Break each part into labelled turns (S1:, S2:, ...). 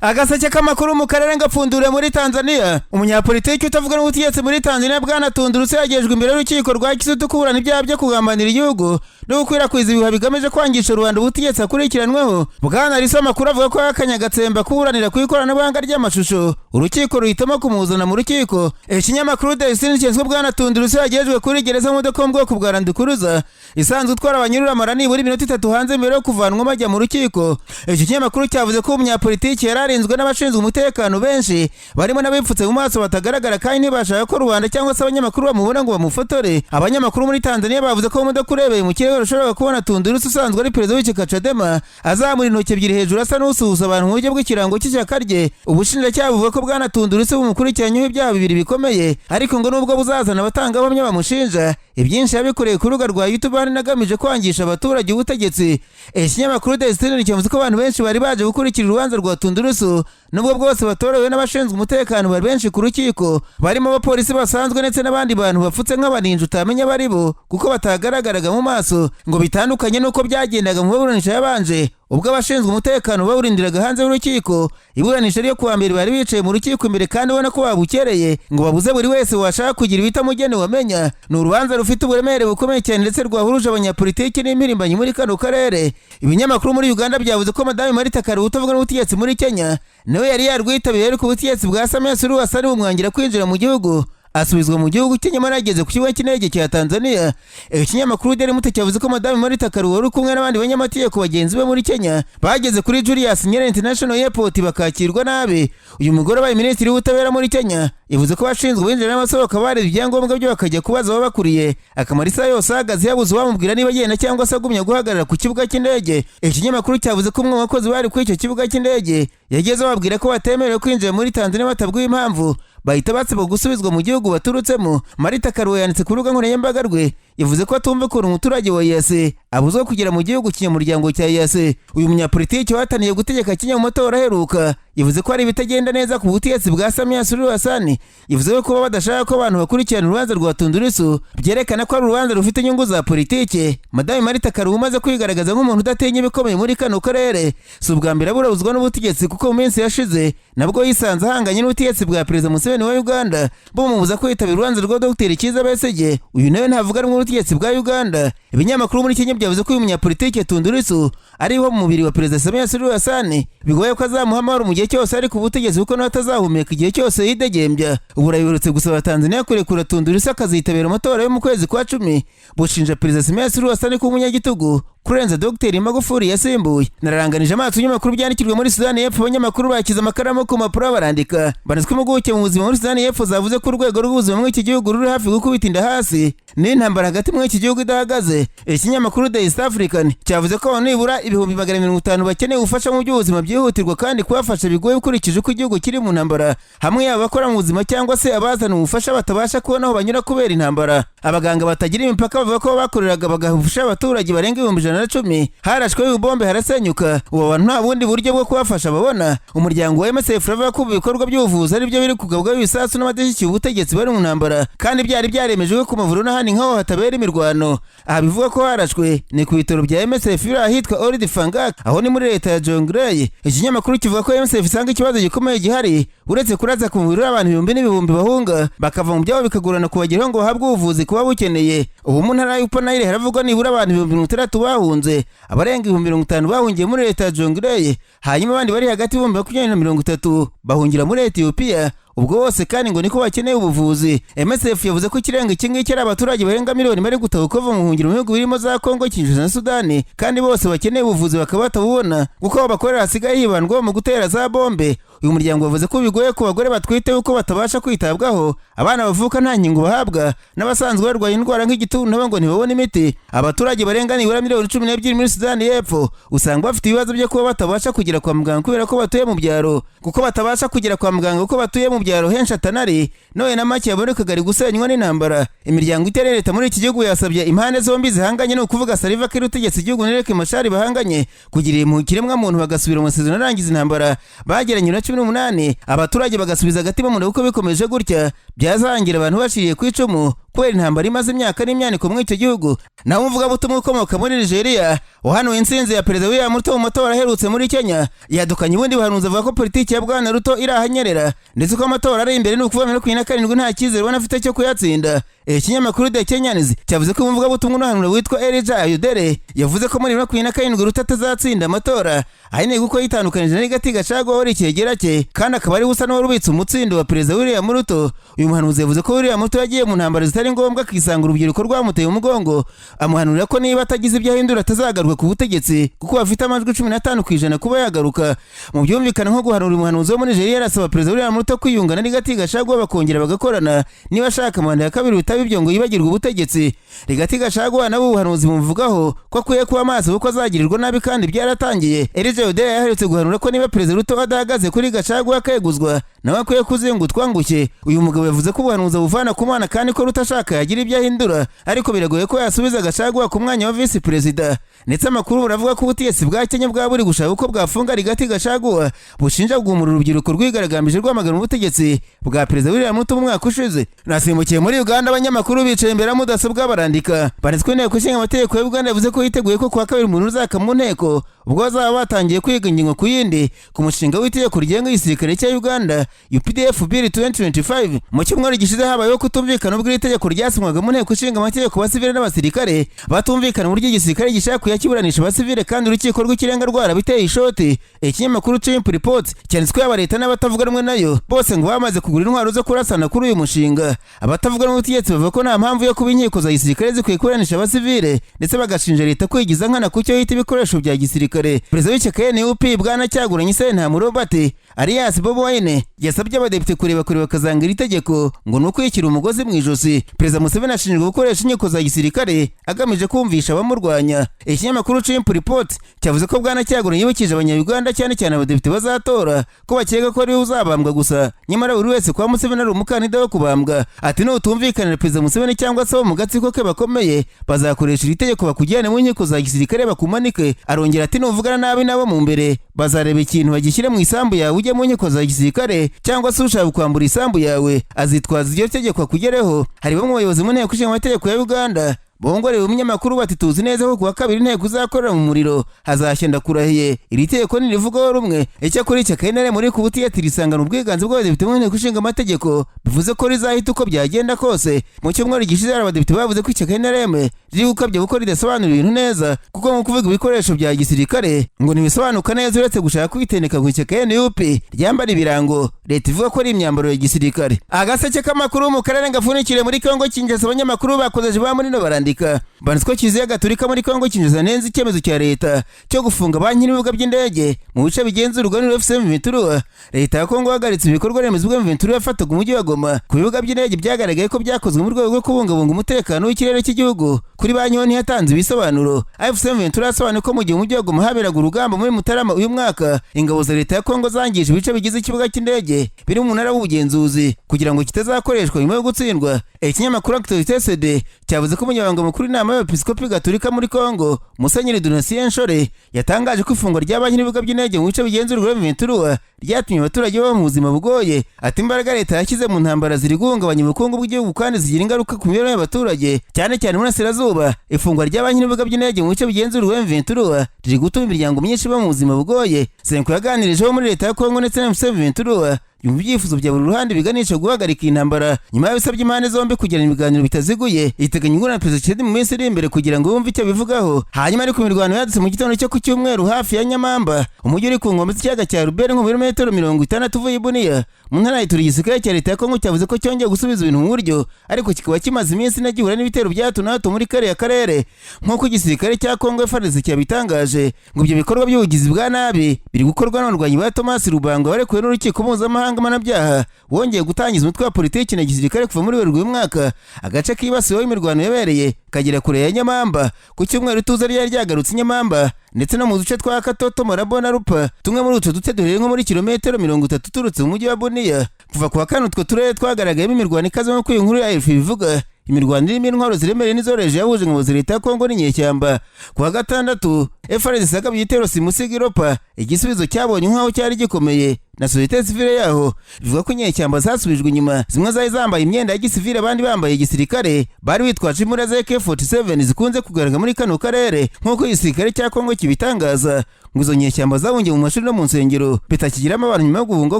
S1: Agaseke k'amakuru mu karere ngapfunduriwe muri Tanzania. Umunyapolitiki utavuga n'ubutegetsi muri Tanzania, bwana Tundu Lissu, yagejejwe imbere y'urukiko rwa Kisutu kuburana ibyaha byo kugambanira igihugu no gukwirakwiza ibihuha bigamije kwangisha rubanda ubutegetsi akurikiranweho. Bwana Lissu, amakuru avuga ko yahakanye agatsemba kuburanira ku ikoranabuhanga ry'amashusho, urukiko ruhitamo kumuzana mu rukiko. Ikinyamakuru The Sun cyenswe bwana Tundu Lissu yagejejwe kuri gereza mu modoka yo mu bwoko bwa Land Cruiser isanzwe itwara abanyururu, amara nibura iminota 3 hanze mbere yo kuvanwamo ajya mu rukiko. Icyo kinyamakuru cyavuze ko umunyapolitiki yari arinzwe n'abashinzwe umutekano benshi, barimo n'abipfutse mu maso batagaragara, kandi ntibashaka ko rubanda cyangwa se abanyamakuru bamubona ngo bamufotore. Abanyamakuru muri Tanzania bavuze ko imodoka urebeye mu kirere ushobora kubona Tundu Lissu usanzwe ari perezida w'ishyaka Chadema azamura intoki ebyiri hejuru, asa n'usuhuza abantu mu buryo bw'ikirango cy'ishyaka rye. Ubushinjacyaha buvuga ko bwana Tundu Lissu bumukurikiranyeho ibyaha bibiri bikomeye, ariko ngo nubwo buzazana abatangabuhamya bamushinja, ibyinshi yabikoreye ku rubuga rwa YouTube agamije kwangisha abaturage ubutegetsi. Ikinyamakuru The Standard cyavuze ko abantu benshi bari baje gukurikira urubanza rwa Tundu Lissu, nubwo bwose batorewe n'abashinzwe umutekano bari benshi ku rukiko, barimo abapolisi basanzwe ndetse n'abandi bantu bapfutse nk'abaninja utamenya abari bo kuko batagaragaraga mu maso. Ngo bitandukanye n'uko byagendaga mu maburanisha yabanje, ubwo abashinzwe umutekano bawurindiraga hanze y'urukiko. Iburanisha ryo kuwa mbere bari bicaye mu rukiko imbere, kandi ubona ko babukereye ngo babuze buri wese washaka kugira ibitamugeni wamenya. Ni urubanza rufite uburemere bukomeye cyane ndetse rwahuruje abanyapolitiki n'impirimbanyi muri kano karere. Ibinyamakuru muri Uganda byavuze ko Madame Martha Karua utavuga n'ubutegetsi muri Kenya nawe yari yarwitabiriye, ariko ubutegetsi bwa Samia Suluhu Hassan bumwangira kwinjira mu gihugu, asubizwa mu gihugu cye nyamara yageze ku kibuga cy'indege cya Tanzania. Ikinyamakuru Daily Monitor cyavuze ko Madame Martha Karua wari kumwe n'abandi banyamategeko bagenzi be muri Kenya bageze kuri Julius Nyerere International Airport bakakirwa nabi. Uyu mugore wabaye minisitiri w'ubutabera muri Kenya yavuze ko abashinzwe abinjira n'abasohoka bareba ibyangombwa byo, bakajya kubaza ababakuriye, akamara isaha yose ahagaze yabuze uwamubwira niba agenda cyangwa se agumya guhagarara ku kibuga cy'indege. Ikinyamakuru cyavuze ko umwe mu bakozi bari kuri icyo kibuga cy'indege yageze bababwira ko batemerewe kwinjira muri Tanzania batabwiwe impamvu, bahita basabwa gusubizwa mu gihugu baturutsemo. Martha Karua yanditse ku rubuga nkoranyambaga rwe, yavuze ko atumva ukuntu umuturage wa EAC abuzwa kugera mu gihugu kinyamuryango cya EAC. Uyu munyapolitiki wahataniye gutegeka Kenya mu matora aheruka yavuze ko hari ibitagenda neza ku butegetsi bwa Samia Suluhu Hassan. Yavuze ko kuba badashaka ko abantu bakurikirana urubanza rwa Tundu Lissu byerekana ko ari urubanza rufite inyungu za politike. Madame Martha Karua umaze kwigaragaza nk'umuntu udatinya ibikomeye muri kano karere, si ubwa mbere aburabuzwa n'ubutegetsi, kuko mu minsi yashize nabwo yisanze ahanganye n'ubutegetsi bwa Perezida Museveni wa Uganda, bumubuza kwitabira urubanza rwa Dr Kizza Besigye. Uyu nawe ntavuga rumwe n'ubutegetsi bwa Uganda. Ibinyamakuru muri Kenya byavuze ko uyu munyapolitike Tundu Lissu ariho mu mubiri wa Perezida Samia Suluhu Hassan, bigoye ko azamuha amahoro mu gihe cyose ari ku butegetsi, kuko nawe atazahumeka igihe cyose yidegembya. Uburayi buherutse gusaba Tanzania kurekura Tundu Lissu akazitabira amatora yo mu kwezi kwa 10, bushinja Perezida Samia Suluhu Hassan kuba umunyagitugu kurenza Dr Magufuli yasimbuye. Nararanganije amaso ibinyamakuru byandikirwa muri Sudani y'Epfo. Abanyamakuru bakize amakaramu ku mpapuro barandika, banditswe impuguke mu buzima muri Sudani y'Epfo zavuze ko urwego rw'ubuzima muri iki gihugu ruri hafi gukubita inda hasi n'intambara hagati muri iki gihugu idahagaze. Ikinyamakuru The East African cyavuze ko abantu nibura 250,000 bakeneye ubufasha mu by'ubuzima byihutirwa, kandi kubafasha bigoye ukurikije uko igihugu kiri mu ntambara, hamwe yaba abakora mu buzima cyangwa se abazana ubufasha batabasha kubona aho banyura kubera intambara. Abaganga batagira imipaka bavuga ko bakoreraga bagafasha abaturage barenga 110,000 harashweho ibibombe harasenyuka. Ubu abantu nta bundi buryo bwo kubafasha babona. Umuryango wa MSF uravuga ko ubu ibikorwa by'ubuvuzi ari byo biri kugabwaho ibisasu n'abadashyigikiye ubutegetsi bari mu ntambara, kandi byari byaremejwe ku mavuriro n'ahandi nk'aho hatabera imirwano. Aha bivuga ko harashwe ni ku bitaro bya MSF biri ahitwa Old Fangak, aho ni muri leta ya Jonglei. Ikinyamakuru kivuga ko MSF isanga ikibazo gikomeye gihari, uretse kuraza ku mubiri w'abantu ibihumbi n'ibihumbi bahunga bakava mu byabo, bikagorana kubageraho ngo bahabwe ubuvuzi kuba bukeneye. Ubu mu ntara y'Upper Nile haravugwa nibura abantu 60,000 bahunze, abarenga 50,000 bahungiye muri leta ya Jonglei, hanyuma abandi bari hagati y'ibihumbi 20 na 30 bahungira muri Etiyopiya. Ubwo bose kandi ngo niko bakeneye ubuvuzi. MSF yavuze ko ikirenga iki ngiki ari abaturage barenga miliyoni bari gutahuka bava mu buhungiro mu bihugu birimo za Kongo Kinshasa na Sudani, kandi bose bakeneye ubuvuzi bakaba batabubona kuko aho bakorera hasigaye hibandwaho mu gutera za bombe. Uyu muryango wavuze ko bigoye ku bagore batwite kuko batabasha kwitabwaho, abana bavuka nta nkingo bahabwa, n'abasanzwe barwaye indwara nk'igituntu nabo ngo ntibabone imiti. Abaturage barenga nibura miliyoni 12 muri Sudani y'Epfo usanga bafite ibibazo byo kuba batabasha kugera kwa muganga kubera ko batuye mu byaro, kuko batabasha kugera kwa muganga kuko batuye mu byaro henshi atanari none na make yabonekaga ari gusenywa n'intambara. Imiryango itari leta muri iki gihugu yasabye impande zombi zihanganye, ni ukuvuga Salva Kiir utegetse igihugu na Riek Machar bahanganye, kugira impuhwe ikiremwamuntu, bagasubira mu masezerano arangiza intambara bagiranye na 18, abaturage bagasubiza agatima mu nda, kuko bikomeje gutya byazarangira abantu bashiriye ku icumu. Kubera intambara imaze imyaka n'imyaniko muri icyo gihugu. Naho umuvugabutumwa ukomoka muri Nigeria wahanuwe intsinzi ya Perezida William Ruto mu matora aherutse muri Kenya yadukanye ubundi buhanuzi, avuga ko politiki ya Bwana Ruto iri ahanyerera, ndetse ko amatora ari imbere, ni ukuvuga 27, nta cyizere ubona afite cyo kuyatsinda. Ikinyamakuru The Kenyans cyavuze ko umuvugabutumwa unahanura witwa Elijah Ayodele yavuze ko muri 27 Ruto atazatsinda amatora, ahanini kuko yitandukanije na Rigathi Gachagua wari icyegera cye, kandi akaba ari usa n'uwari ubitse umutsindo wa Perezida William Ruto. Uyu muhanuzi yavuze ko William Ruto yagiye mu ntambara zitari ngombwa, akisanga urubyiruko rwamuteye umugongo. Amuhanurira ko niba atagize ibyo ahindura atazagaruka ku butegetsi, kuko bafite amajwi 15% kuba yagaruka. Mu byumvikana nko guhanura, umuhanuzi wo muri Nigeria arasaba Perezida William Ruto kwiyunga na Rigathi Gachagua bakongera bagakorana niba ashaka manda ya kabiri, bitaba ibyo ngo yibagirwe ubutegetsi. Rigathi Gachagua nabo ubuhanuzi bumuvugaho ko akwiye kuba maso kuko azagirirwa nabi, kandi byaratangiye. Elijah Ayodele yaherutse guhanura ko niba Perezida Ruto adahagaze kuri Gachagua akeguzwa, nawe akwiye kuzinga utwangushye. Uyu mugabo yavuze ko ubuhanuzi abuvana ku Mana, kandi ko Ruto ashaka yagira ibyo ahindura, ariko biragoye ko yasubiza Gachagua ku mwanya wa visi perezida. Ndetse amakuru buravuga ko ubutegetsi bwa Kenya bwaba buri gushaka uko bwafunga Rigathi Gachagua, bushinja guhumura urubyiruko rwigaragambije rwamagana ubutegetsi bwa Perezida William Ruto mu mwaka ushize. Nasimbukiye muri Uganda, abanyamakuru bicaye imbere ya mudasobwa barandika. Banditswe Inteko Ishinga Amategeko ya Uganda yavuze ko yiteguye ko kuwa kabiri umuntu uzaka mu nteko, ubwo bazaba batangiye kwiga ingingo ku yindi ku mushinga w'itegeko rigenga igisirikare cya Uganda, UPDF Bill 2025. Mu cyumweru gishize habayeho kutumvikana ubwo iri tegeko ryasinywaga mu Nteko Ishinga Amategeko, abasivile n'abasirikare batumvikana uburyo igisirikare gishaka kuyakiburanisha abasivile, kandi Urukiko rw'Ikirenga rwarabiteye ishoti. Ikinyamakuru Chimp Report cyanditswe yaba leta n'abatavuga rumwe nayo bose ngo bamaze kugura intwaro zo kurasana kuri uyu mushinga. Abatavuga rumwe n'ubutegetsi bavuga ko nta mpamvu yo kuba inkiko za gisirikare zikwiye kuburanisha abasivile, ndetse bagashinja leta kwigiza nkana ku cyo yita ibikoresho bya gisirikare. Perezida w'ishyaka NUP, Bwana Kyagulanyi Ssentamu Robert alias Bobi Wine, yasabye abadepite kureba kure bakazanga iri tegeko, ngo ni ukwikira umugozi mu ijosi. Perezida Museveni ashinjwa gukoresha inkiko za gisirikare agamije kumvisha abamurwanya. Ikinyamakuru Chimp Report cyavuze ko Bwana Kyagulanyi yibukije Abanyayuganda, cyane cyane abadepite bazatora, ko bakeka ko ariwe uzabambwa gusa, nyamara buri wese kwa Museveni ari umukandida wo kubambwa. Ati: "Nutumvikanira Perezida Museveni cyangwa se bo mu gatsiko ke bakomeye, bazakoresha iri tegeko bakujyane mu nkiko za gisirikare bakumanike." Arongera ati: "Nuvugana nabi nabo mu mbere, bazareba ikintu bagishyire mu isambu yawe ujye mu nkiko za gisirikare, cyangwa se ushaka kwambura isambu yawe azitwaza iryo tegeko akugereho." Hari bamwe mu bayobozi mu Nteko Ishinga Amategeko ya Uganda bongoreye umunyamakuru bati: "Tuzi neza ko kuwa kabiri inteko izakorera mu muriro, hazashya ndakurahiye iri tegeko nirivugaho rumwe." Icyakora ishyaka NRM muri ku butegetsi risangana ubwiganze bw'abadepite mu Nteko Ishinga Amategeko, bivuze ko rizahita uko byagenda kose. Mu cyumweru gishize hari abadepite bavuze ko ishyaka NRM riri gukabya kuko ridasobanura ibintu neza, kuko mu kuvuga ibikoresho bya gisirikare ngo ntibisobanuka neza, uretse gushaka kwitendeka ku ishyaka NUP ryambara ibirango leta ivuga ko ari imyambaro ya gisirikare. Agaseke k'amakuru mu karere gafunikire muri Kongo Kinshasa, abanyamakuru bakozeje ba muri no barandika. Banditswe ko Kiliziya Gatolika muri Kongo Kinshasa nenze icyemezo cya leta cyo gufunga banki n'ibibuga by'indege mu bice bigenzurwa n'AFC M23. Leta ya Kongo yahagaritse ibikorwa remezo ubwo M23 yafataga umujyi wa Goma. Ku bibuga by'indege byagaragaye ko byakozwe mu rwego rwo kubungabunga umutekano w'ikirere cy'igihugu. Kuri banki ho ntiyatanze ibisobanuro. AFC M23 yasobanuye ko mu gihe umujyi wa Goma haberaga urugamba muri Mutarama uyu mwaka, ingabo za leta ya Kongo zangije ibice bigize ikibuga cy'indege biri mu munara w'ubugenzuzi kugira ngo kitazakoreshwa nyuma yo gutsindwa. Ikinyamakuru Actualité CD cyavuze ko umunyamabanga mukuru w'inama y'Abepiskopi Gatolika muri Kongo, Musenyeri Donatien Nshole, yatangaje ko ifungwa rya banki n'ibibuga by'indege mu bice bigenzurwa M23 ryatumye abaturage baba mu buzima bugoye. Ati: "Imbaraga leta yashyize mu ntambara ziri guhungabanya ubukungu bw'igihugu kandi zigira ingaruka ku mibereho y'abaturage, cyane cyane mu burasirazuba. Ifungwa rya banki n'ibibuga by'indege mu bice bigenzurwa M23 riri gutuma imiryango myinshi iba mu buzima bugoye." CENCO yaganirijeho muri leta ya Kongo ndetse na M23, yumva ibyifuzo bya buri ruhande biganisha guhagarika iyi ntambara. Nyuma y'abisabye impande zombi kugirana ibiganiro bitaziguye, iteganya ingurane Perezida Tshisekedi mu minsi iri imbere kugira ngo yumve icyo bivugaho. Hanyuma ariko imirwano yadutse mu gitondo cyo ku cyumweru hafi ya Nyamamba, umujyi uri ku nkombe z'ikiyaga cya Albert, nko mu birometero 60 uvuye i Bunia mu ntara ya Ituri. Igisirikare cya leta ya Kongo cyavuze ko cyongeye gusubiza ibintu mu buryo, ariko kikaba kimaze iminsi inagihura n'ibitero bya hato na hato muri kariya karere, nk'uko igisirikare cya Kongo FARDC cyabitangaje. Ngo ibyo bikorwa by'ubugizi bwa nabi biri gukorwa n'abarwanyi ba Thomas Lubanga warekuwe n'urukiko mpuzamahanga mpanabyaha, wongeye gutangiza umutwe wa politiki na gisirikare kuva muri Werurwe uyu mwaka. Agace kibasiweho imirwano yabereye kagera kure ya Nyamamba. Ku cyumweru ituze ryari ryagarutse i Nyamamba ndetse no mu duce twa Katoto, Marabo na Rupa. Tumwe muri utwo duce duherereye nko muri kilometero 30 uturutse mu mujyi wa Bunia. Kuva ku wa kane utwo turere twagaragayemo imirwano ikaze, nk'uko iyi nkuru ya RFI bivuga. Imirwano irimo intwaro ziremereye n'izoroheje yahuje ingabo za leta ya Kongo n'inyeshyamba. Ku wa gatandatu FARDC yagabye igitero simusiga i Rupa, igisubizo cyabonye nk'aho cyari gikomeye. Na sosiyete sivile yaho bivuga ko inyeshyamba zasubijwe inyuma, zimwe zari zambaye imyenda ya gisivile, abandi bambaye igisirikare, bari bitwaje imbunda za AK47 zikunze kugaragara muri kano karere, nk'uko igisirikare cya Kongo kibitangaza. Ngo izo nyeshyamba zahungiye mu mashuri no mu nsengero bitakigiramo abantu nyuma yo guhunga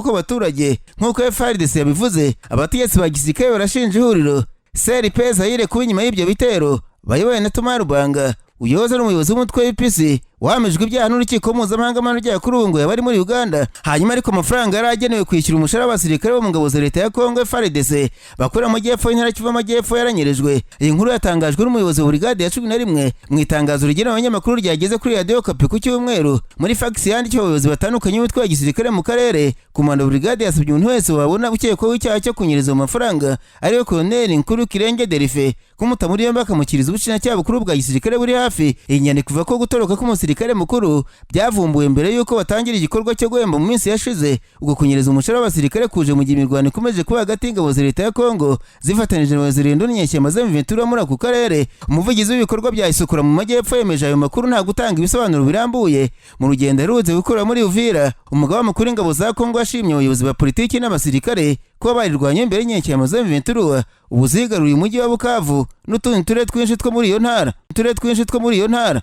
S1: kw'abaturage, nk'uko FARDC yabivuze. Abategetsi ba gisirikare barashinja ihuriro CRP Zaire kuba inyuma y'ibyo bitero, bayobowe na Thomas Lubanga, uyoboze n'umuyobozi w'umutwe w'IPC wahamijwe ibyaha n'urukiko mpuzamahanga mpanabyaha, kuri ubu ngo yaba ari muri Uganda. Hanyuma ariko amafaranga yari agenewe kwishyura umushahara w'abasirikare bo mu ngabo za leta ya Kongo FARDC bakorera mu majyepfo y'intara Kivu Amajyepfo yaranyerejwe. Iyi nkuru yatangajwe n'umuyobozi wa burigade ya 11 mu itangazo rigenewe abanyamakuru ryageze kuri Radiyo Okapi ku cyumweru, muri fagisi yandikiwe abayobozi batandukanye b'umutwe wa gisirikare mu karere. Komanda wa burigade yasabye umuntu wese wabona ukekwaho icyaha cyo kunyereza ayo mafaranga, ariwe Koloneli Nkuru Kirenge Derife, kumuta muri yombi akamushyikiriza ubushinjacyaha bukuru bwa gisirikare buri hafi. Iyi nyandiko ivuga ko gutoroka k'umusirikare mukuru byavumbuwe mbere y'uko batangira igikorwa cyo guhemba mu minsi yashize. Ubwo kunyereza umushahara w'abasirikare kuje mu gihe imirwano ikomeje kuba hagati y'ingabo za leta ya Kongo zifatanije na Wazalendo n'inyeshyamba za M23 muri ako karere. Umuvugizi w'ibikorwa bya Isukura mu majyepfo yemeje ayo makuru, nta gutanga ibisobanuro birambuye. Mu rugendo aherutse gukora muri Uvira, umugaba mukuru w'ingabo za Kongo yashimye abayobozi ba politiki n'abasirikare kuba barirwanye imbere y'inyeshyamba za M23, ubu zigaruriye umujyi wa Bukavu n'utundi turere twinshi two muri iyo ntara.